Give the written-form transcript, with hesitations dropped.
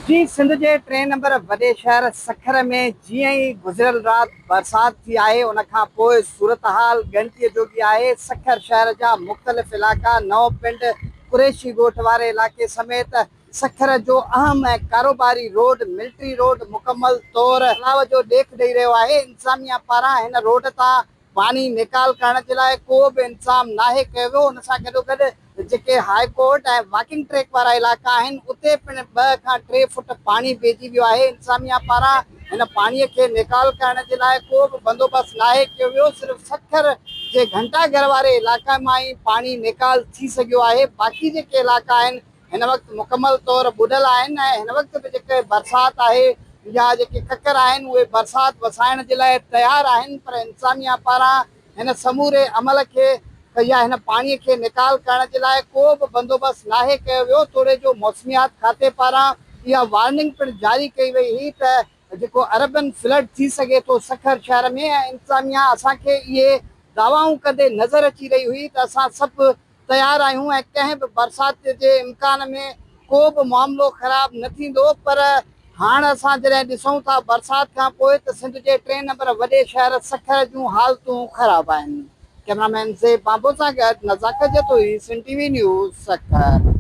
جي سنڌ جي ٽئين نمبر وڏي شهر سکر ۾ جيئن ئي گذريل رات برسات ٿي آهي ان کان پوء صورتحال ڳڻتيء جوڳي آهي، سکر شهر جا مختلف علائقا نئون پنڊ، قريشي ڳوٺ واري علائقي سميت سکر جو اهم ۽ ڪاروباري روڊ ملٽري روڊ مڪمل طور تلاء جو ڏيک ڏئي رهيو آهي، انتظاميا پاران هن روڊ تان پاڻي نيڪال ڪرڻ جي لاء ڪو به انتظام ناهي ڪيو ويو، ان سان گڏوگڏ جيڪي هاء ڪورٽ ۽ واڪنگ ٽريڪ وارا علائقا آهن اتي پڻ ٻه کان ٽي فوٽ پاڻي بيهجي ويو آهي، انتظاميا پاران هن پاڻي کي نيڪال ڪرڻ جي لاء ڪو به بندوبست ناهي ڪيو ويو، صرف سکر جي گهنٽا گهر واري علائقي مان ئي پاڻي نيڪال ٿي سگهيو آهي، باقي جيڪي علائقا آهن هن وقت مڪمل طور ٻڏل آهن ۽ هن وقت به جيڪي برسات آهي يا جيڪي ڪڪر آهن اهي برسات وسائڻ جي لاء تيار آهن پر انتظاميا پاران هن سموري عمل کي يا هن پاڻي کي نيڪال ڪرڻ جي لاء ڪو به بندوبست ناهي ڪيو ويو توڙي جو موسميات کاتي پاران اها وارننگ پڻ جاري ڪئي وئي هئي ته جيڪو اربن فلڊ ٿي سگهي ٿو سکر شهر ۾ ۽ انتظاميا اسان کي اهي دعوائون ڪندي نظر اچي رهي هئي ته اسان سڀ تيار آهيون ۽ ڪنهن به برسات جي امڪان ۾ ڪو به معاملو خراب نه ٿيندو پر هاڻ اسان جڏهن ڏسون ٿا برسات کان پوء ته سنڌ جي ٽئين نمبر وڏي شهر سکر جون حالتون خراب آهن. ڪئميرا مين زيب بانبو سان گڏ Nazakat Jatoi, Sindh T V news, Sukkur.